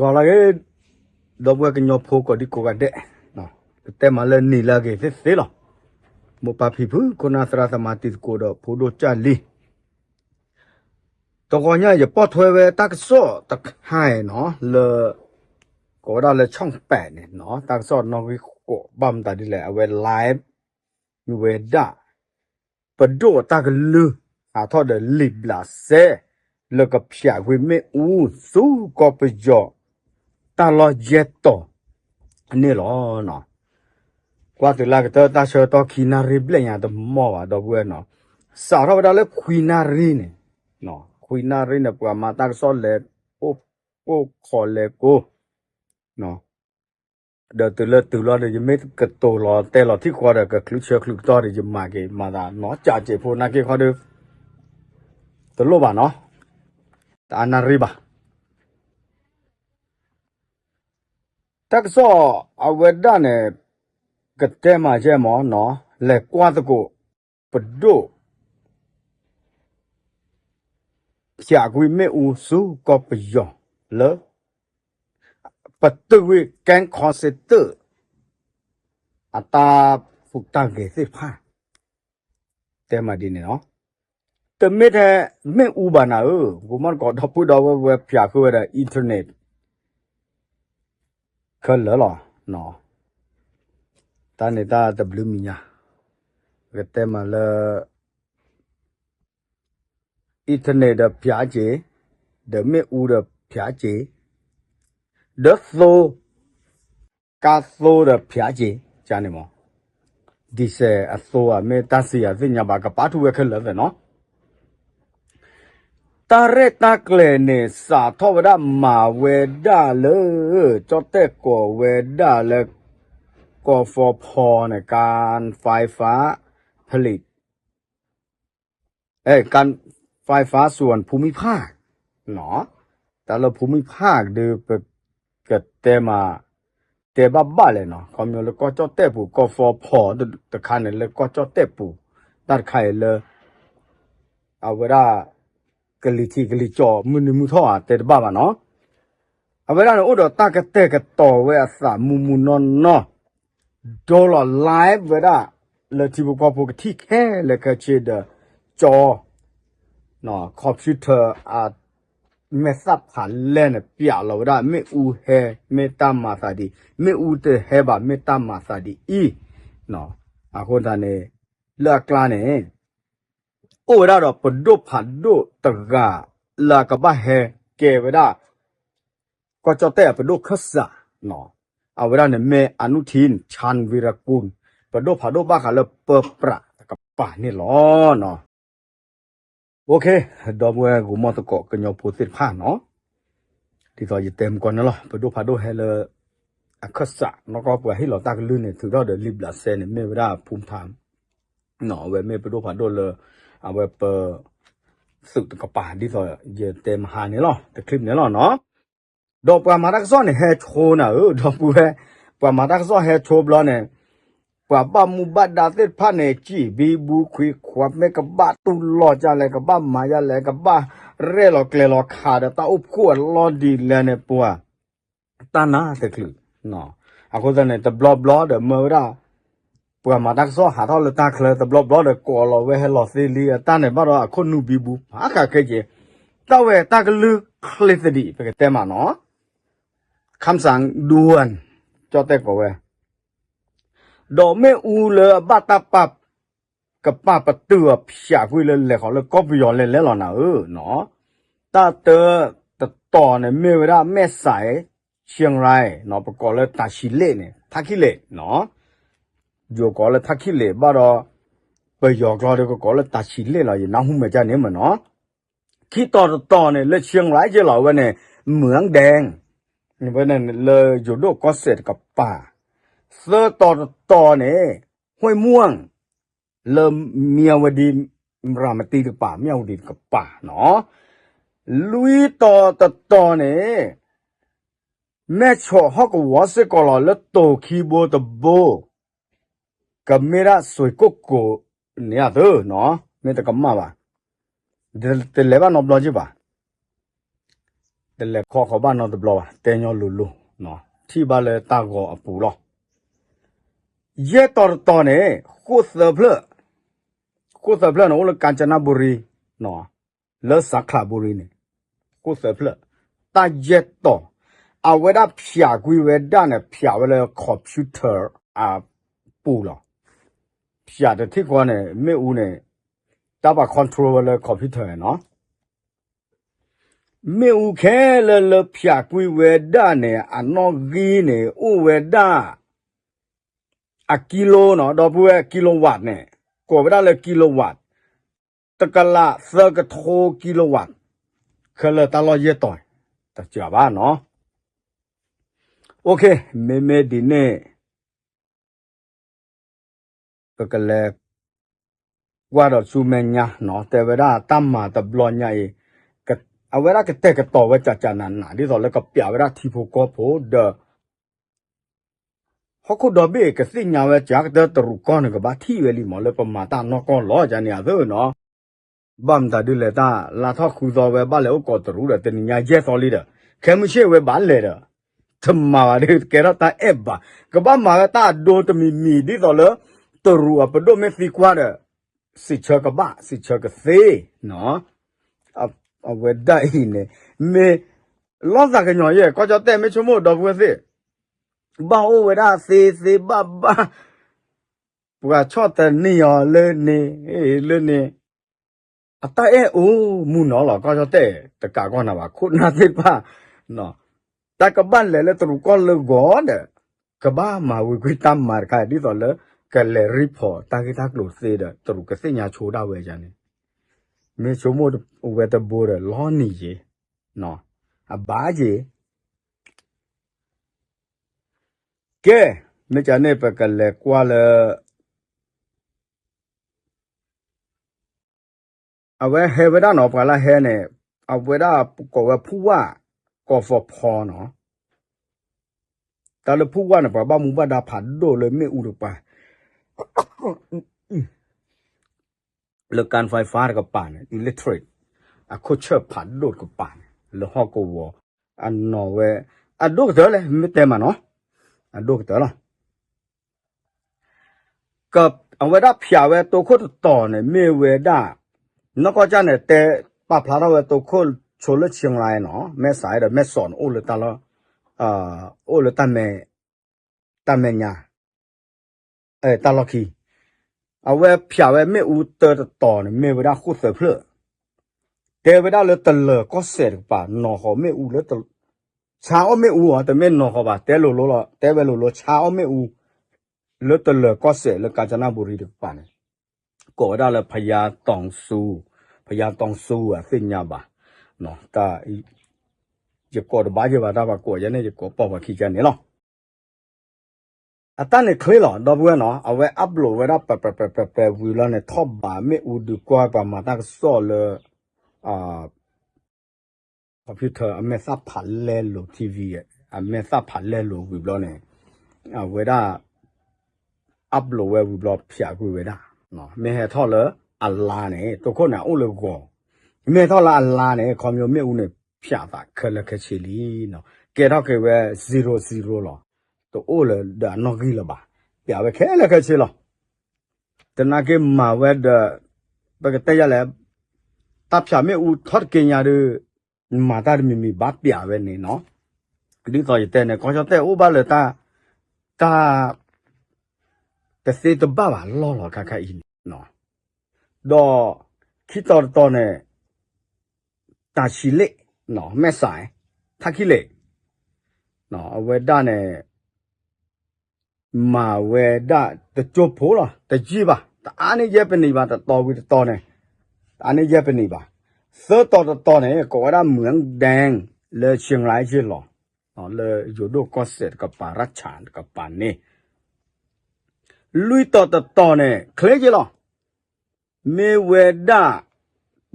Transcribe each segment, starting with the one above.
ပှၤလၢအဂ့ၤ, ဒီပုၢ်ဝဲၢ်ကညီဖိကိးဒံကိးဂၤဒဲး, ကတဲမၤလၢနံၤလၢအဂ့ၤသ့ၣ်သ့ၣ်လီၤ. မိၢ်ပၢ်ဖံဖု ခိၣ်နၢ်သရၣ်သမါတံၤသကိးဒီးဖိဒိၣ်ကၢ်လံၤ, တဂီၤညါယပိာ်ထွဲဝဲတၢ်ကစီၣ်တခါအံၤနီၤ လၢ ကိးဝဲဒၣ်လၢ ช่องแปด န့ၣ်နီၤ တၢ်ကစီၣ်နီၣ်ဂံၢ်ဃိး ဘၣ်မတၤဒ်လဲၣ် အဝဲ live ဝဲဒၣ် ပဒိၣ်အတၢ်ကလုၢ် ဟးထီၣ်ဒီးလံာ်ဘျးစဲ လၢကဖျးကွံာ်မ့ၣ်အူ ဆူကီၢ်ပယီၤ တၢ်လီၢ်ယဲၢ်တီၤန့ၣ်လီၤ. ကွၢ်တုၤလၢကတၢၢ်တၢ်ဆၢကတီၢ်ခံနၣ်ရံၣ်ဘျဲၣ်ညါတမီၢ်ဘၣ် ဒီပုၢ်ဝဲၢ်နီၤ, စးထီၣ်ဝဲဒၣ်လၢခွံနၣ်ရံၣ်န့ၣ်, ခွံနၣ်ရံၣ်န့ၣ် ပှၤမၤတၢ်ကစီၣ်လဲၤအိၣ်ကိၢ်ခိးလဲၤကိၢ် ဒီးတုၤလၢတုၤလီၤဒီး ယမ့ၢ်ကတိၤလီၤတဲလီၤထံၣ်ဃီဒီး ကချုးဆၢချုးကတီၢ်ဒီး ယမၤက့ၤမၤသးနီၤ ကးစ့းဖိနာ်က့ၤခီဒီး တလိၣ်ဘၣ်နီၤ, တအါနၣ်ရံၣ်ဘၣ်. တၢ်ကစီၣ်အဝဲဒၣ်န့ၣ် ကတဲမၤယဲၢ်မးနီၤ, လဲၤကွၢ်သကိး ပဒိၣ် ဖျးကွံာ်မ့ၣ်အူဆူကီၢ်ပယီၤလၢ ပတုာ်ကွံာ်ကဲခီစ့တၢၣ် အတၢ်ဟူးတၢ်ဂဲၤသ့ၣ်တဖၣ် တဲမၤဒ်န့ၣ်လီၤ. တမ့ၢ်ထဲမ့ၣ်အူဘၣ်နၤဧၢ, ဂိၤမီၣ်တကိးဒီပုၢ်ဒီဝဲၢ်ဝဲဖျးဃုာ်ဝဲဒီး internet ခဲလၢာ်လီၤ. တၢ်န့ၣ်တၢ်တဘျုးမံၤညါ ကတဲမၤလၢ internet ဒီးဖျးက့ၤ, ဒီးမ့ၣ်အူဒီးဖျးက့ၤ, ဒီးသိ ကါသိဒီးဖျးက့ၤ ကန့ၣ်မး, diesel အသိဧါ မ့ၢ်တၢ်စံးယၤသ့ၣ်ညါဘၣ် ကပာ်ထူဝဲခဲလၢာ်သ့ၣ်နီၤ. တၢ်ရဲၣ်တၢ်ကျဲၤန့ၣ် စးထီၣ်ဝဲဒၣ်မၤဝဲဒၣ်လၢ ကၠီၣ်တဲၣ်ကိးဝဲဒၣ်လၢ ကီၢ်ဖီဖီန့ၣ် การไฟฟ้าผลิต การไฟฟ้าส่วนภูมิภาค တၢ်လၢ ภูมิภาค ဒီး ပကတဲမၤ တဲဘၣ်ဘၣ်လဲၣ်နီၤ, ခီပညီလၢကီၢ်ကၠီၣ်တဲၣ်ပူၤ ကီၢ်ဖီဖီတခါန့ၣ် လၢကီၢ်ကၠီၣ်တဲၣ်ပူၤ တၢ်တခါအံၤလၢ အဝဲဒၣ် ကလံၤထံးကလံၤကၠီၤ မုၢ်နံၤမုၢ်ထီၣ်ဧါ တဲတဘၣ်ဘၣ်နီၤ. အဝဲဒၣ်န့ၣ် အိၣ်ဒီးတၢ်ကတဲာ်ကတီၤဝဲအသးမူမူနီၢ်နီၢ် ဒိလီၤ live ဝဲဒၣ် လၢထံဖိကီၢ်ဖိကထံၣ်ခဲလၢာ်ခဲဆ့ဒီး ကၠီ computer အမဲာ်သၣ်ဖးလဲၢ်န့ၣ် ပျးလီၤဝဲဒၣ် မ့ၣ်အူဟဲ မ့ၢ်တၢ်မၤသးဒ်အံၤ, မ့ၣ်အူတဟဲဘၣ် မ့ၢ်တၢ်မၤသးဒ်အံၤ, အဃိသတးန့ၣ် လၢအကျါန့ၣ် အိၣ်ဝဲဒၣ်ဒီးပဒိၣ်ဖးဒိၣ်တဂၤ လၢအကဘၣ်ဟဲကဲဝဲဒၣ် ကီၢ်ကၠီၣ်တဲၣ်အပဒိၣ်ခၢၣ်စး, အဝဲဒၣ်န့ၣ်မ့ၢ် อนุทิน ชาญวีรกูล ပဒိၣ်ဖးဒိၣ်ဘၣ်ဃးလၢပၢပြးတကပၤန့ၣ်လီၤ. OK, ဒီပုၢ်ဝဲၢ်ဂိၤမီၢ်သကိးကညီဖိသ့ၣ်တဖၣ်နီၤ, ဒ်သိးယတဲမုၢ်ကီၢ်န့ၣ်လီၤ, ပဒိၣ်ဖးဒိၣ်ဟဲလၢ အခၢၣ်စး နီၢ်ကီၢ်ပှၤဟ့ၣ်လီၤတၢ်ကလုၢ်န့ၣ် ထုးထီၣ်ဒီးလံာ်ဘျးစဲန့ၣ် မ့ၢ်ဝဲဒၣ်ဖူမဖါ အဝဲမ့ၢ်ပဒိၣ်ဖးဒိၣ်လၢ အဝဲပ သုးတကပၤ ဒ်သိးယတဲမဟါန့ၣ်လီၤ, တချံးန့ၣ်လီၤနီၤ. ဒီးပှၤမၤတၢ်ကစီၣ်န့ၣ် ဟဲဆိနၤဧၢ, ဒီပုၢ်ဝဲၢ်, ပှၤမၤတၢ်ကစီၣ်ဟဲဆိဘျီန့ၣ် ပှၤဘၣ်မူဘၣ်ဒါသ့ၣ်တဖၣ်န့ၣ် စံးဘံဘူခွံခွါ မ့ၢ်ကဘၣ်တူၢ်လိာ်ဒ်လဲၣ် ကဘၣ်မၤဒ်လဲၣ် ကဘၣ်ရဲၣ်လီၤကျဲၤလီၤခးဒီးတၢ်အိၣ်ဖှိၣ်အလီၢ်ဒ်လဲၣ်န့ၣ် ပှၤ တၢ်နါတချုး, အဃိသတးန့ၣ် တဘျီဘျီဒီးမၢဝဲဒၣ် ပှၤမၤတၢ်ကစီၣ်ဟးထီၣ်လၢတၢ်ချၢ တဘျီဘျီဒီးကိးလီၤဝဲဟဲလီၤသ့လံ အတၢ်န့ၣ်ဘၣ်ဒီးအခိၣ်နူာ်ဘံဘူ ဟးဃးခဲက့ၤ, တၢ်ဝဲတၢ်ကလုၢ်ချ့သဒံး ပကတဲမးနီၤ, ခၣ်စၣ်ဒူၣ် ကၠီၣ်တဲၣ်ကိးဝဲ ဒီးမ့ၣ်အူလၢအဘၣ်တၢ်ပာ် ကပာ်ပတုာ်အဖျးကွံာ်လၢလဲၤဃီၤလၢကီၢ်ပယီၤလဲၤလဲၤလီၤနၤဧၢနီၤ, တၢ်တၢတတီၤန့ၣ် မ့ၢ်ဝဲဒၣ်မဲၢ်စဲး เชียงราย နီၤ ပကိးလၢတၢ်ဆံးလ့ၣ်န့ၣ် ထၣ်ခံၣ်လ့ၣ်နီၤ, ယိၤကိးလၢထၣ်ခံၣ်လ့ၣ်ဘၣ်ဒီး ပယီၤကျိာ်ဒီးကကိးလၢတၢ်ဆံးလ့ၣ်လီၤ ယနၢ်ဟူမဲာ်ကၢ်န့ၣ်မ့ၢ်နီၤ, ခံတီၤတတီၤန့ၣ် လၢ เชียงราย က့လီၤ အဝဲန့ၣ် เมืองแดง ဝဲန့ၣ်လၢယိၤဒိၣ်ကီၢ်စဲၣ်တကပၤ, သၢတီၤတတီၤန့ၣ် ห้วยม่วง လၢမၠၣ်ဝတံၤ ရၤမတံတကပၤ မၠၣ်ဝတံၤတကပၤနီၤ, လွံၢ်တီၤတတီၤန့ၣ် မဲၢ်ဆီးဟီၣ်ကဝီၤစ့ၢ်ကီးလီၤ လၢတိၤခံဘိတဘိ ကမ့ၢ်ဒၣ်စွ့ၣ်ကိၣ်ကိၤန့ၣ်အသိးနီၤ, မ့ၢ်တကမၣ်ဘၣ်, တလဲၤဘၣ်နီတဘျီက့ဘၣ်, တလဲၤခီဃီၤဘၣ်နီတဘျီဘၣ် တဲညီလိၤလိၤ, ထံၣ်ဘၣ်လၢတၢ်ဂီၤအပူၤလီၤ. ယဲၢ်တီၤတတီၤန့ၣ် ဃိၣ်သၢဖျၢၣ်, ဃိၣ်သၢဖျၢၣ်န့ၣ် အိၣ်လၢကၣ်စနဘူရံ, လၢစးခလးဘူရံန့ၣ်, ဃိၣ်သၢဖျၢၣ်, တၢ်ယဲၢ်တီၤ, အဝဲဒၣ်ဖၠးကွံာ်ဝဲဒၣ်န့ၣ် ဖၠးဝဲလၢ computer အပူၤလီၤ. ဖၠးတထံၣ်ဃီန့ၣ် မ့ၣ်အူန့ၣ် တၢ်ပာ် control ဝဲလၢ computer နီၤ. မ့ၣ်အူခဲလၢာ်လၢဖၠးကွံာ်ဝဲဒၣ်န့ၣ် အနီၣ်ဂံၢ်န့ၣ် အိၣ်ဝဲဒၣ် အကံလိနီၤ, ဒီပုၢ်ဝဲၢ် kilowatt န့ၣ် ကိးဝဲဒၣ်လၢ kilowatt, တကလးသၢကထိ kilowatt, ခဲလၢာ်တၢ်လီၢ်ယဲၢ်တီၤ, တစှၤဘၣ်နီၤ. အိၣ်ခ့, မ့မ့ၢ်ဒ်န့ၣ် ပကလဲၤကွၢ်ဒီးဆူမဲာ်ညါနီၤ, တဲဝဲဒၣ်တၢ်မၤတဘျီညါအံၤ, အဝဲဒၣ်ကတဲာ်ကတီၤဝဲကၠးကၠးနးနး ဒ်သိးလၢကပျးဝဲဒၣ်ထံဖိကီၢ်ဖိဒီး ဟီၣ်ခိၣ်ဒီဘ့ၣ်ကသ့ၣ်ညါဝဲ ကၠါကတၢၢ်တရူးကီၢ်န့ၣ် ကဘၣ်ထံၣ်ဝဲလံမး လၢပမၤတၢ်နီၢ်ကီၢ်လီၤကန့ၣ်အသိးနီၤ. ဘၣ်မတၤဒုလဲၣ် တၢ်လါထီၣ်ဃုသီဝဲ ဘၣ်လဲၤအိၣ်ကိးတရူးဒီး တနံၤညါယဲၢ်သီလံဒီး ခဲမုၢ်ဆ့ၣ်ဝဲဘၣ်လဲၤဒီး တမၤဘၣ်ဒီး ကဲထီၣ်တၢ်အဲၣ်ဘၣ်, ကဘၣ်မၤဝဲတၢ်အဒိတမံၤမံၤ ဒ်သိးလၢ တရူးအပဒိၣ်မ့ၢ်သံကွၢ်ဒီး စံးဆၢကဘၣ် စံးဆၢကသ့နီၤ. အဝဲဒၣ်အံၤန့ၣ် မ့ၢ်လီၤသးကညီၤယဲၢ် ကီၢ်ကၠီၣ်တဲၣ် မ့ၢ်ဆိကမိၣ်ဒီပုၢ်ဝဲၢ်သ့ၣ် ဘၣ်အိၣ်ဝဲဒၣ်သ့သ့ဘၣ်ဘၣ်, ပှၤဆီၣ်သနံးအီၤလၢန့ၣ် လၢန့ၣ်, အတၢ်အဲၣ်အိၣ်မူနီၤလီၤ ကီၢ်ကၠီၣ်တဲၣ် တကးကီၢ်နၤဘၣ် ခိၣ်နၢ်သ့ၣ်တဖၣ်, တၢ်ကဘၣ်လဲၤလၢတရူးကီၢ်လၢဂီၤဒီး ကဘၣ်မၤဝံၤကွံာ်တၢ်မၤတခါ ဒ်သိးလၢ ကလဲၤ report တၢ်ဂ့ၢ်တၢ်ကျိၤသ့ဒီး တရူးကသ့ၣ်ညါဆိဒၣ်ဝဲယါန့ၣ်, မ့ၢ်ဆိကမိၣ်ဝဲတဘိဒီး လီၤနံၤယံၤ, အဘၣ်ယံၤ ကဲ, မ့ၢ်ကန့ၣ် ပကလဲၤကွၢ်လၢ အဝဲဟဲဝဲဒၣ်နီၤ ပှၤလၢဟဲန့ၣ်, အဝဲဒၣ်ကိးဝဲဖူဝၣ် ကိးဖီဖီနီၤ, တၢ်လၢဖူဝၣ်န့ၣ် ပှၤဘၣ်မူဘၣ်ဒါဖးဒိၣ်လၢမ့ၣ်အူတကပၤ လၢ ကၣ်ဖဲဖး တကပၤန့ၣ် electric အခိၣ်ဆၢၣ်ဖးဒိၣ်တကပၤန့ၣ် လၢဟီၣ်ကဝီၤ အနီၢ်ဝဲ အဒိၣ်ကတၢၢ်လဲၣ် မ့ၢ်တဲမးနီၤ, အဒိၣ်ကတၢၢ်လီၤ. အဝဲဒၣ်ဖၠးဝဲတိခိၣ်တတီၤန့ၣ် မ့ၢ်ဝဲဒၣ် နီၢ်ကီၢ်ကၠၢ်န့ၣ် တဲပာ်ဖျါထီၣ်ဝဲတိခိၣ်ဆိလၢ ဆံလါနီၤ, မဲၢ်စးဒီးမဲၢ်စီးန့ၣ် အိၣ်လၢတၢ်လီၢ် အိၣ်လၢ တၢ်မဲာ်ညါ တၢ်လီၢ်ခံ, အဝဲဖၠးဝဲမ့ၣ်အူတၢတတီၤန့ၣ် မ့ၢ်ဝဲဒၣ်ဃိၣ်သၢဖျၢၣ်, တဲဝဲဒၣ်လၢတလၢၤကီၢ်စဲၣ်တကပၤ နီၢ်ဃီၤမ့ၣ်အူလၢ ဆါအီၣ်မ့ၣ်အူအီၤ တမ့ၢ်နီၢ်ဃီၤဘၣ် တဲလိၤလိၤလီၤ တဲဝဲလိၤလိၤ ဆါအီၣ်မ့ၣ်အူ လၢတလၢၤကီၢ်စဲၣ်လၢ ကၣ်စနဘူရံ တကပၤန့ၣ် ကိးဝဲဒၣ်လၢ ဖယါတီၤစူ, ဖယါတီၤစူ အသ့ၣ်ညါဘၣ်, တၢ် ယကိးတဘၣ်ယဲဘၣ် တၢ်ပှၤကိးယဲန့ၣ် ယကိးပိာ်ပှၤခံကန့ၣ်လီၤ. အတၢ်န့ၣ်ချ့လီၤ ဒီပုၢ်ဝဲၢ်နီၤ အဝဲ upload ဝဲဒၣ် ပဲပဲပဲပဲပဲ ဝံၤလီၤန့ၣ် ထီၣ်ဘးမ့ၣ်အူဒုးကွၢ်ပှၤမၤတၢ်ကစီၣ်လၢ computer အမဲာ်သၣ်ဖးလဲလိာ် ထံၣ်ဝံၤ အမဲာ်သၣ်ဖးလဲလိာ်ဝံၤဘျီန့ၣ် အဝဲဒၣ် upload ဝဲဝံၤဘျီ ဖၠးကွံာ်ဝဲဒၣ်, မ့ၢ်ဟဲထီၣ်လၢအလါန့ၣ် တိခိၣ်န့ၣ် အအိၣ်လၢဂီၤ, မ့ၢ်ဟဲထီၣ်လၢအလါန့ၣ် ခီဖျိမ့ၣ်အူန့ၣ် ဖၠးသးခဲလၢာ်ခဲဆ့လံ, ကဲထီၣ်က့ၤဝဲ zero zero လီၤ, တအိၣ်လၢဒီးအနီၣ်ဂံၢ်လၢၤဘၣ်, ဖၠးဝဲခဲလၢာ်ခဲဆ့လီၤ. သနာ်က့မၤဝဲဒီး ပကတဲယၤလဲၣ်, တၢ်ဖၠးမ့ၣ်အူထီၣ်တက့ၢ်ညါဒီး မၤတၢ်တမံၤမံၤဘၣ်ပၠးဝဲန့ၣ်နီၤ, ဒ်သိးယတဲန့ၣ် ကီၢ်ကၠီၣ်တဲၣ်အိၣ်ဘၣ်လၢတၢ် တၢ် တသ့တဘၣ်ဘၣ်လီၢ်လီၤ ခါခါအံၤန့ၣ်, ဒီး ခံတီၤတတီၤန့ၣ် တၢ်ဆံးလ့ၣ် မဲၢ်စး ထါခံလ့ၣ် အဝဲဒၣ်န့ၣ် မၤဝဲဒၣ်တကၠိဖိလီၤ တယံာ်ဘၣ် တအါန့ၢ်ယဲၢ်ပနံးဘၣ် တတီၤဝံၤတတီၤန့ၣ် တအါန့ၢ်ယဲၢ်ပနံးဘၣ်, သၢတီၤတတီၤန့ၣ် ကိးဝဲဒၣ် မုၢ်ဒဲ လၢ ဆံလါ ယ့ၢ်လီၤ လၢယိၤဒိၣ်ကီၢ်စဲၣ်တကပၤ ရၢၣ်ဆၣ်တကပၤန့ၣ်, လွံၢ်တီၤတတီၤန့ၣ် ချ့ယ့ၢ်လီၤ မ့ၢ်ဝဲဒၣ်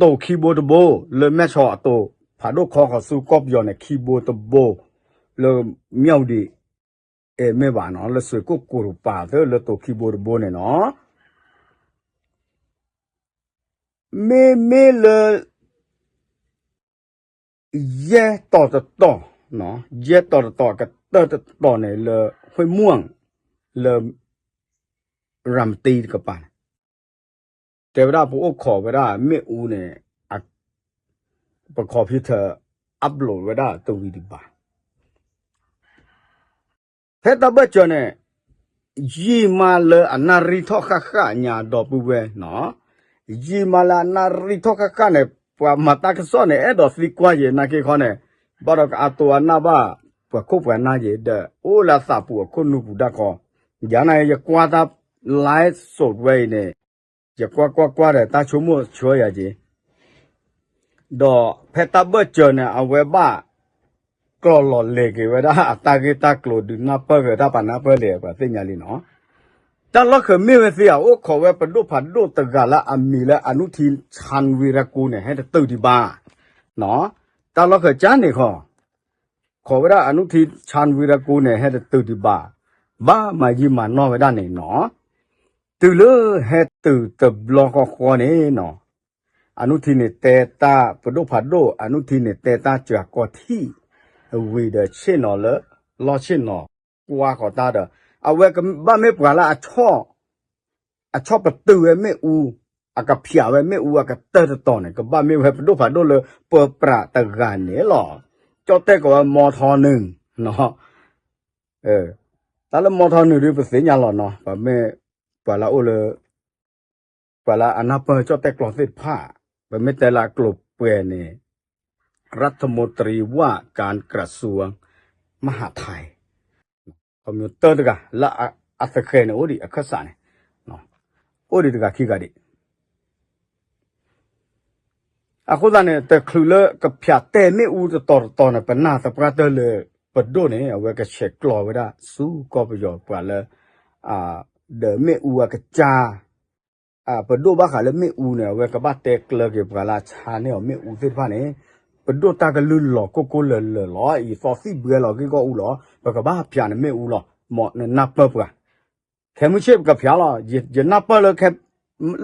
တိၤခံဘိတဘိ လၢမဲၢ်ဆီးအတိၤ ဖးဒိၣ်ခီဃီၤဆူကီၢ်ပယီၤန့ၣ် ခံဘိတဘိ လၢ မၠၣ်ဝတံၤ အဲၣ်မ့ၢ်ဘၣ်နီၤ လၢစွ့ၤကိၣ်ကိၤတကပၤသၢ လၢတိၤခံဘိတဘိန့ၣ်နီၤ, မ့မ့ၢ်လၢ ယဲၢ်တီၤတတီၤ, ယဲၢ်တီၤတတီၤ ကတၢၢ်တတီၤန့ၣ်လၢ ဃ့ၢ်မူၣ် လၢ ရၤမတံတကပၤန့ၣ် တဲဝဲဒၣ်ပအိၣ်ခိးဝဲဒၣ်မ့ၣ်အူန့ၣ် ပ computer upload ဝဲဒၣ်တဝံၤဒံးဘၣ် ဖဲတၢ်ဘၢၣ်စၢၤန့ၣ် ယံာ်မးလၢအနၣ်ရံၣ်ထီၣ်ဃၣ်ဃၣ်ညါဒီပုၢ်ဝဲၢ်နီၤ, ယံာ်မးလၢအနၣ်ရံၣ်ထီၣ်ဃၣ်ဃၣ်န့ၣ် ပှၤမၤတၢ်ကစီၣ်န့ၣ် အဲၣ်ဒိးသံကွၢ်ယဲ နာ်က့ခီန့ၣ် ဘၣ်ဒီးကအတိၤအနၢ်ဘၣ် ပှၤခိၣ်ပှၤနၢ်ယဲ ဒီးအိၣ်လၢအသးပူၤအခိၣ်နူာ်ပူၤဒၣ်ခီ, ယၤန့ၣ် ယကွၢ်တၢ် live စဒ်ဝဲအံၤန့ၣ် ယကွၢ်ကွၢ်ကွၢ်ဒီးတၢ်ဆိကမိၣ်ဆှၢယၤက့ၤ ဒီးဖဲတၢ်ဘၢၣ်စၢၤန့ၣ် အဝဲဘၣ် ကျီၢ်လီၤလဲၤက့ၤဝဲဒၣ်အတၢ်ဂ့ၢ်တၢ်ကျိၤ ဒုးနၢ်ပၢၢ်က့ၤတၢ်ပာ်နၢ်ပၢၢ်လဲၤ ပှၤသ့ၣ်ညါလံနီၤ, တၢ်လီၢ်ဃၢၤမ့ၢ်ဝဲသ့ၣ်ဧါ အိၣ်ခိးဝဲပဒိၣ်ဖးဒိၣ်တဂၤလၢအမံၤလၢ အနုထံ ဆၣ်ဝံရကူ န့ၣ် ဟဲတတုၤဒံးဘၣ် တၢ်လီၢ်ဃၢၤကၠါန့ၣ်ခီ ခိးဝဲဒၣ်အနုထံ ဆၣ်ဝံရကူ န့ၣ် ဟဲတတုၤဒံးဘၣ်, ဘၣ်မၤယံာ်မၤနီၢ်ဝဲဒၣ်န့ၣ်နီၤ, တုၤလၢဟဲတုၤတဘျီဃီဃီန့ၣ်နီၤ, အနုထံန့ၣ်တဲတၢ်ပဒိၣ်ဖးဒိၣ် အနုထံန့ၣ်တဲတၢ်စှၤကီၢ်ထံၣ်, ဝံၤဒီးဆ့ၣ်နီၤလၢ လီၢ်ဆ့ၣ်နီၤ ကွၢ်ဃီၤတၢ်ဒီး အဝဲကဘၣ်မ့ၢ်ပှၤလၢအ အဆီၣ်ပတုာ်ဝဲမ့ၣ်အူ, အကဖျးဝဲမ့ၣ်အူအကတၢၢ်တတီၤန့ၣ် ကဘၣ်မ့ၢ်ဝဲပဒိၣ်ဖးဒိၣ်လၢပၢပြးတဂၤန့ၣ်လီၤ. ကၠီၣ်တဲၣ်ကိးဝဲ မီထီနုာ်, တၢ်လၢမီထီနုာ်ဒ်ပသ့ၣ်ညါလီၤနီၤ, ပမ့ၢ်ပှၤလၢအအိၣ်လၢ ပှၤလၢအနၢ်ပၢၢ်ကၠီၣ်တဲၣ်ကျိာ်သ့ၣ်တဖၣ်, ပမ့ၢ်တဲလၢအကျိာ်ပှဲၤန့ၣ် ရၢထမူတရံဝၣ်ကၣ်ကရၢၣ်စူၣ် မဟးထဲ ခီမီတၢတဂၤ လၢအသဃဲၤန့ၣ် အိၣ်ဒံးအခၢၣ်စးန့ၣ်, အိၣ်ဒံးတဂၤခံဂၤဒံး အဃိသတးန့ၣ် တချုးလၢကဖျးတဲာ်မ့ၣ်အူတတီၤတတီၤန့ၣ် ပနာ်သပှၢ်တၢၢ်လၢ ပဒိၣ်န့ၣ် အဝဲကဆဲးကျိးဝဲဒၣ်ဆူကီၢ်ပယီၤပှၤလၢ ဒီးမ့ၣ်အူအကစၢ်, ပဒိၣ်ဘၣ်ဃးလၢမ့ၣ်အူန့ၣ် အဝဲကဘၣ်တဲကျၢၤက့ၤပှၤလၢအဆါန့ၢ်အီၤမ့ၣ်အူသ့ၣ်တဖၣ်န့ၣ်, ပဒိၣ်တၢ်ကလုၢ်လီၤကိၢ်ကိၢ်လၢၤလၢၤလီၤ. အံၤသီသံၣ်ဘှဲလီၤဂ့ၢ်ဂီၢ်အူလီၤ. ပကဘၣ်ဖျးန့ၢ်မ့ၣ်အူလီၤ. မ်နနၢ်ပၢၢ်ပှၤ ခဲမုၢ်ဆ့ၣ်ပကဖျါလီၤ. ယနၢ်ပၢၢ်လၢ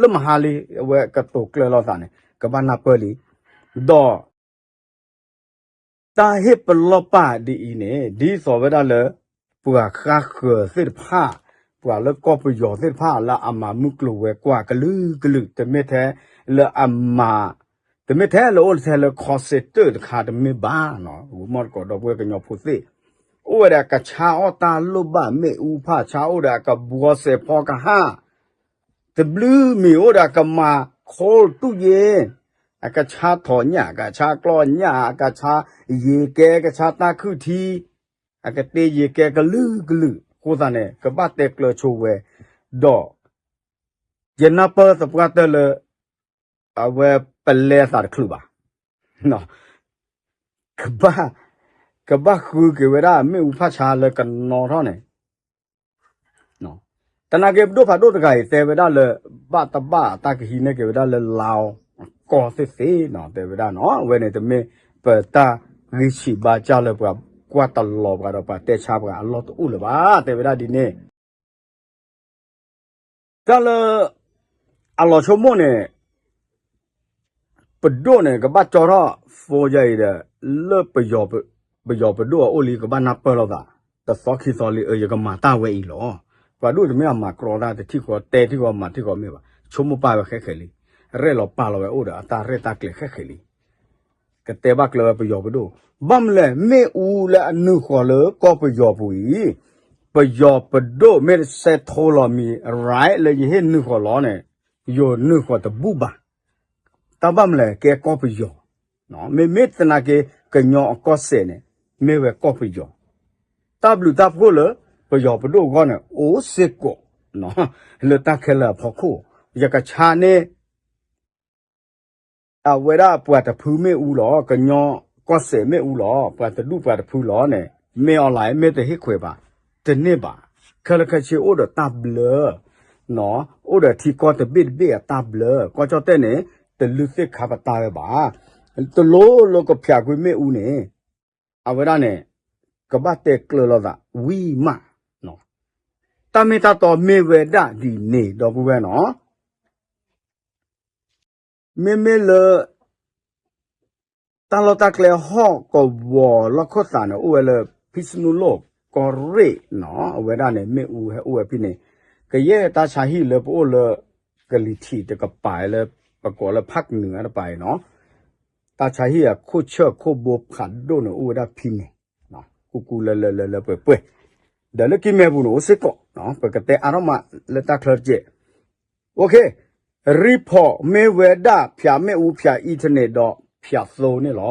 လၢမဟါလံ, အဝဲကတိၤကျၢၤလိာ်သးန့ၣ် ကဘၣ်နၢ်ပၢၢ်လံ. ဒီး တၢ်ဟ့ၣ်ပလီၢ်ပာ်ဒ်အံၤန့ၣ် ဒ်သိးဝဲဒၣ်လၢ ပှၤဃါဃၢၤသ့ၣ်တဖၣ်, ပှၤလၢကီၢ်ပယီၤသ့ၣ်တဖၣ် လၢအမၤမုၢ်ကျိၤဝဲၤကွာ်ကလုာ်ကလုာ်, တမ့ၢ်ထဲလၢအမၤ, တမ့ၢ်ထဲလၢအိၣ်ထဲလၢ call center တခါတမ့ၢ်ဘၣ်နီၤ, ဂီၤမီၢ်တကိးဒီပုၢ်ဝဲၢ်ကညီဖိသ့ၣ်, အိၣ်ဝဲဒီးအကဆါအီၣ်တၢ်လိၣ်ဘၣ်မ့ၣ်အူဖးဆါ, အိၣ်ဒီးအကဘှီစဲးဖီကဟၣ် တဘျုးမံၤ, အိၣ်ဒီးအကမၤ cold တူၢ်ယ့, အကဆါထိးညၣ်, အကဆါကျီၢ်ညၣ်, အကဆါယံၤကဲ, ကဆါတၢ်ခုၣ်ထံ, အကတ့ယံၤကဲကလုာ်ကလုာ်, အဃိသတးန့ၣ် ကဘၣ်တဲကျၢၤဆိဝဲ, ဒီး ယနၢ်ပၢၢ်သပှၢ်တၢၢ်လၢ အဝဲပလဲအသးတချုးဘၣ် ကဘၣ်, ကဘၣ်ဃုက့ၤဝဲဒၣ်မ့ၣ်အူဖးဆါလၢကနီထီၣ်န့ၣ်, သနာ်က့ပဒိၣ်ဖးဒိၣ်တဂၤအံၤတဲဝဲဒၣ်လၢ ဘၣ်တဘၣ်အတၢ်ကဟံးန့ၢ်က့ၤဝဲဒၣ်လၢ လါအီကီၢ်သ့ၣ်သ့ၣ်နီၤ, တဲဝဲဒၣ်နီၤ, အဝဲန့ၣ်တမ့ၢ်ပတၢ်ဂံၢ်ဆံးဘါစၢ်လၢပှၤကွၢ်တလီၤပှၤဒီးပှၤတဲဆါပှၤအလီၢ်တအိၣ်လၢၤဘၣ်, တဲဝဲဒၣ်ဒ်န့ၣ် တၢ်လၢ အလီၤဆိကမိၣ်န့ၣ် ပဒိၣ်န့ၣ် ကဘၣ်ကၠီထီၣ် phone ယၤအံၤဒီး လၢ ပယီၤပဒိၣ်အအိၣ်လံ ကဘၣ်နၢ်ပၢၢ်လိာ်သး တသီခံသီလံ, အၢ ယကမၤတၢ်ဝဲအံၤလီၤ. ပှၤဒိၣ်တမ့ၢ်အမၤကြီတၢ်တထံၣ်ဃီ တဲထံၣ်ဃီ မၤထံၣ်ဃီမ့ၢ်ဘၣ်, ဆိကမိၣ်ပာ်ဝဲဃဲဃဲလံ, ရဲၣ်လီၤပာ်လီၤဝဲအိၣ်ဒီးအတၢ်ရဲၣ်တၢ်ကျဲၤဃဲဃဲလံ ကတဲဘၣ်ကျၢၤဝဲပယီၤပဒိၣ်, ဘၣ်မနုၤလဲၣ် မ့ၣ်အူလၢအနုာ်ဃီၤလၢကီၢ်ပယီၤပူၤအံၤ, ပယီၤပဒိၣ်မ့ၢ်စဲးထိလီၤမံၤ right လၢယဟ့ၣ်နုာ်ဃီၤလီၤန့ၣ်, ယိၤနုာ်ဃီၤတဘူၣ်ဘၣ်. တၢ်ဘၣ်မနုၤလဲၣ် ကဲကီၢ်ပယီၤ, မ့မ့ၢ်သနာ်က့ ကညီအကီၢ်စဲၣ်န့ၣ် မ့ၢ်ဝဲကီၢ်ပယီၤ, တၢ်ဘျုးတၢ်ဖှိၣ်လၢ ပယီၤပဒိၣ်အဂီၢ်န့ၣ် အိၣ်စ့ၢ်ကီး လၢတၢ်ခဲလၢာ်အဖီခိၣ်, ယကဆါန့ၢ် အဝဲဒၣ်ပှၤတဖုမ့ၣ်အူလီၤ, ကညီကီၢ်စဲၣ်မ့ၣ်အူလီၤ, ပှၤတဒူၣ်ပှၤတဖုလီၤန့ၣ် မ့ၢ်အီၤလၢမ့ၢ်တဟ့ၣ်ခွဲးဘၣ်, တန့ၢ်ဘၣ်. ခဲလၢာ်ခဲဆ့အိၣ်ဒီးတၢ်ဘျၢ, အိၣ်ဒီးထံကီၢ်တဘ့ၣ်တဘ့ၣ်အတၢ်ဘျၢ, ကီၢ်ကၠီၣ်တဲၣ်န့ၣ် တလုၢ်သ့ၣ်ခါပတာ်ဝဲဘၣ်. တလိၣ်လၢကဖျးကွံာ်မ့ၣ်အူန့ၣ် အဝဲဒၣ်န့ၣ် ကဘၣ်တဲကျၢၤလိာ်သးဝံၤမး, တၢ်မ့ၢ်တၢ်တီမ့ၢ်ဝဲဒၣ်ဒ်န့ၣ် ဒီပုၢ်ဝဲၢ်နီၤ, မ့မ့ၢ်လၢ တၢ်လီၢ်တၢ်ကျဲဟီၣ်ကဝီၤလီၢ်ခိၣ်သးန့ၣ် အိၣ်ဝဲလၢ ဖံးစနူၣ်လိၣ် ကီၢ်ရ့ၣ်နီၤ, အဝဲဒၣ်န့ၣ် မ့ၣ်အူဟဲအိၣ်ဝဲဖဲန့ၣ်, ကယဲၢ်တၢ်ဆါဟံၣ်လၢပအိၣ်လၢ ကလံၤထံးတကပၤလၢ ပကိးလၢဖးကနုာ်တပၤအံၤနီၤ, တၢ်ဆါဟံၣ်အခိၣ်ဆၢၣ်ခိၣ်ဘိဖးဒိၣ်န့ၣ် အိၣ်ဝဲဒၣ်ဖဲန့ၣ်, ကူကူလၢလၢလၢလၢပှဲၤပှဲၤ, ဒီးလၢကံၢ်မဲပူၤန့ၣ် အိၣ်စ့ၢ်ကီး, ပကတဲအါထီၣ်မးလၢတၢ်ချၢတက့ၢ်. OK, ရံဖီးမ့ၢ်ဝဲဒၣ်ဖၠးမ့ၣ်အူ ဖၠး internet ဒီးဖၠးသိန့ၣ်လီ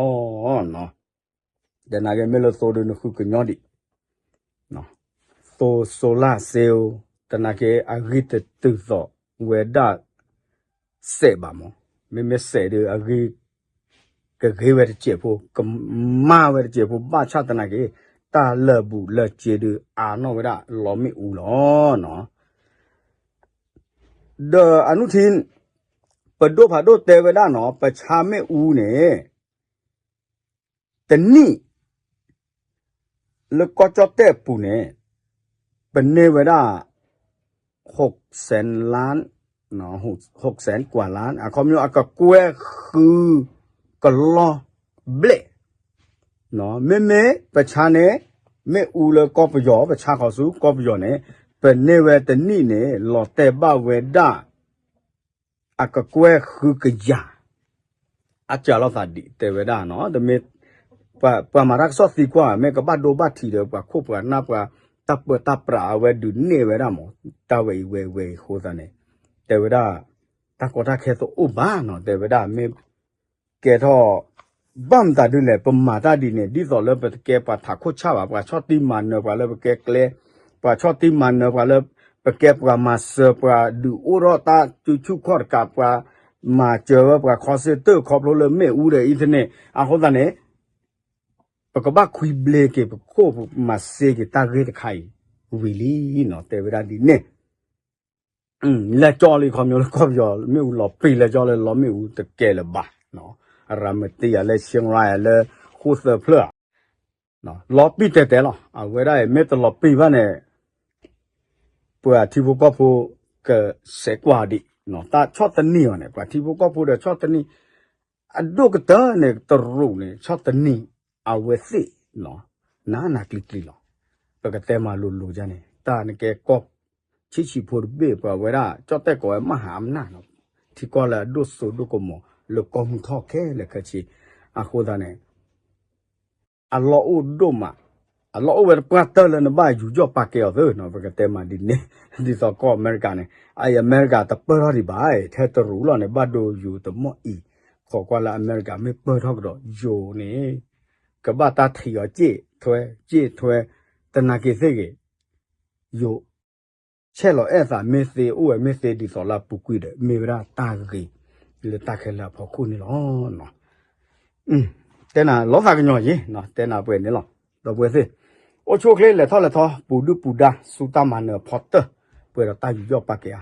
ၤ. တနာ်က့ မ့ၢ်လၢသိဒုးနဃုကညီဒံး, သိ solar cell, တနာ်က့ အဂံၢ်တတုၤသိးဝဲဒၣ်စဲးဘၣ်မး, မ့မ့ၢ်စဲးဒုး အဂံၢ်ကဂ့ၤဝဲတစဲးဖိ, ကမၣ်ဝဲတစဲးဖိ ဘၣ်ဆၣ်တနာ်က့ တၢ်လၢာ်ဘူၣ်လၢာ်စ့ဒုး အါနီၣ်ဝဲဒၣ်လီမ့ၣ်အူလီၤ. ဒီးအနုထံ ပဒိၣ်ဖးဒိၣ်တဲဝဲဒၣ်နီၤ, ပဆါမ့ၣ်အူန့ၣ် တနံၣ် လၢကီၢ်ကၠီၣ်တဲၣ်အပူၤန့ၣ် ပန့ၢ်ဝဲဒၣ် ဟိးစဲးလါ, ဟိးစဲးကွၢ်လါ, အခီပညီအကကွဲၢ်ဃုကလီၢ်ဘျဲၣ်, မ့မ့ၢ်ပဆါန့ၣ် မ့ၣ်အူလၢကီၢ်ပယီၤ ပဆါဃီၤဆူကီၢ်ပယီၤန့ၣ် ပန့ၢ်ဝဲတနံၣ်န့ၣ် လီၤတဲာ်ဘၣ်ဝဲဒၣ် အကကွဲၢ်ဃုကယၤ, အစှၤလီၤသးဒ်တဲဝဲဒၣ်နီၤ, တမ့ၢ် ပှၤမၤတၢ်ကစီၣ်သံကွၢ် မ့ၢ်ကဘၣ်ဒိဘၣ်ထံးဒီး ပှၤခိၣ်ပှၤနၢ်ပှၤ တၢ်ပၢတၢ်ပြးအဝဲဒုးန့ၢ်ဝဲဒၣ်မး, တၢ်ဝဲအံၤဝဲအံၤဝဲအံၤအဃိသတးန့ၣ် တဲဝဲဒၣ် တၢ်ကီတၢ်ခဲတအိၣ်ဘၣ်နီၤ, တဲဝဲဒၣ်မ့ၢ် ကဲထီၣ် ဘၣ်မတၤဒ်လဲၣ် ပမၤတၢ်ဒ်န့ၣ် ဒ်သိးလၢပတကဲပှၤထးခိၣ်ဆၣ်ဘၣ်, ပှၤဆီၣ်တံၢ်မၤနၢၤပှၤလၢပကဲကျဲ, ပှၤဆီၣ်တံၢ်မၤနၢၤပှၤလၢ ပကဲပှၤမၤစၢၤပှၤဒုးအိၣ်ထီၣ်တၢ်စုဆူၣ်ခီၣ်တကး ပှၤမၤစၢၤဝဲပှၤခီစ့တၢၢ်ခီဖျိလၢမ့ၣ်အူဒီး internet အဃိသတးန့ၣ် ပကဘၣ်ခွံဘျ့က့ၤပခိၣ်မၤစ့က့ၤတၢ်ဂ့ၢ်တခါအံၤ ဝံၤလံနီၤ, တဲဝဲဒၣ်ဒ်န့ၣ် လဲၤကၠီလံ ခီဖျိလၢကီၢ်ပယီၤ မ့ၣ်အူလီၤပံာ် လဲၤကၠီလၢလီမ့ၣ်အူတကဲလၢၤဘၣ်, အရၤမတံၤ လၢ Chiang Rai လၢဃိၣ်သၢဖျၢၣ် လီၤပံာ်တဲာ်တဲာ်လီၤ. အဝဲဒၣ်အံၤမ့ၢ်တလီၤပံာ်ဘၣ်န့ၣ် ပှၤထံဖိကီၢ်ဖိကစဲးကွၢ်ဒံး, တၢ်ဆီၣ်သနံးအီၤန့ၣ် ပှၤထံဖိကီၢ်ဖိဒီးဆီၣ်သနံး အဒိၣ်ကတၢၢ်န့ၣ် တရူးန့ၣ် ဆီၣ်သနံးအဝဲသ့ၣ် နးနးကျံၤကျံၤလီၤ. ပကတဲမၤလိၤလိၤဒ်န့ၣ် တၢ်နကဲကီၢ်ဆံးဆံးဖိတဘ့ၣ် ပှၤဝဲဒၣ် ကၠီၣ်တဲၣ်ကိးဝဲမၤဟးအမနၢ်နီၤ, ထံကီၢ်လၢအဒိၣ်စိဒိၣ်ကမီၤ လၢကီၢ်မုၢ်ထီၣ်ခဲလၢာ်ခဲဆ့, အဃိသတးန့ၣ် အလီၢ်အိၣ်ဒိၣ်မး, အလီၢ်အိၣ်ဝဲတပှၢ်တၢၢ်လၢနဘၣ်ယူးယီၣ်ပာ်ကဲအီၤသ့နီၤ, ပကတဲမၤဒ်န့ၣ်, ဒ်သိးကီၢ်အမဲရကၤန့ၣ် အအံၤအမဲရကၤတပၢၢ်ထီၣ်ဒံးဘၣ်, ထဲတရူးလီၤန့ၣ် ဘၣ်ဒိယူၤတမီၢ်အံၤ, ခိးကွၢ်လၢအမဲရကၤမ့ၢ်ပၢၢ်ထီၣ်ကဒီးယိၤန့ၣ် ကဘၣ်တၢ်ထံၣ်အီၤစ့ၣ်ထွဲ, စ့ၣ်ထွဲ, တနာ်က့ၤသ့ၣ်ဂ့ၤ, ယိၤ ဆဲးလီၤအဲၣ်သးမ့ၢ်သ့ အိၣ်ဝဲမ့ၢ်သ့ဒ်သိးလၢအပူၤကွံာ်ဒီး မ့ၢ်ဝဲဒၣ်တၢ်ဂ့ၤ လၢတၢ်ခဲလၢာ်အဖီခိၣ်န့ၣ်လီၤ. တဲနၤလီၤသးကညီၤယ့ၤ, တဲနၤပှဲၤန့ၣ်လီၤ. ဒီပုၢ်ဝဲၢ်သ့ၣ်, အိၣ်ဆူၣ်အိၣ်ချ့လဲၤထီၣ်လဲၤထီ ပူၤဒုၣ်ပူၤဒါ ဆူတၢ်မၤနၢၤအဖီတၢၢ် ပှဲၤဒီးတၢ်ယူးယီၣ်ပာ်ကဲအါ.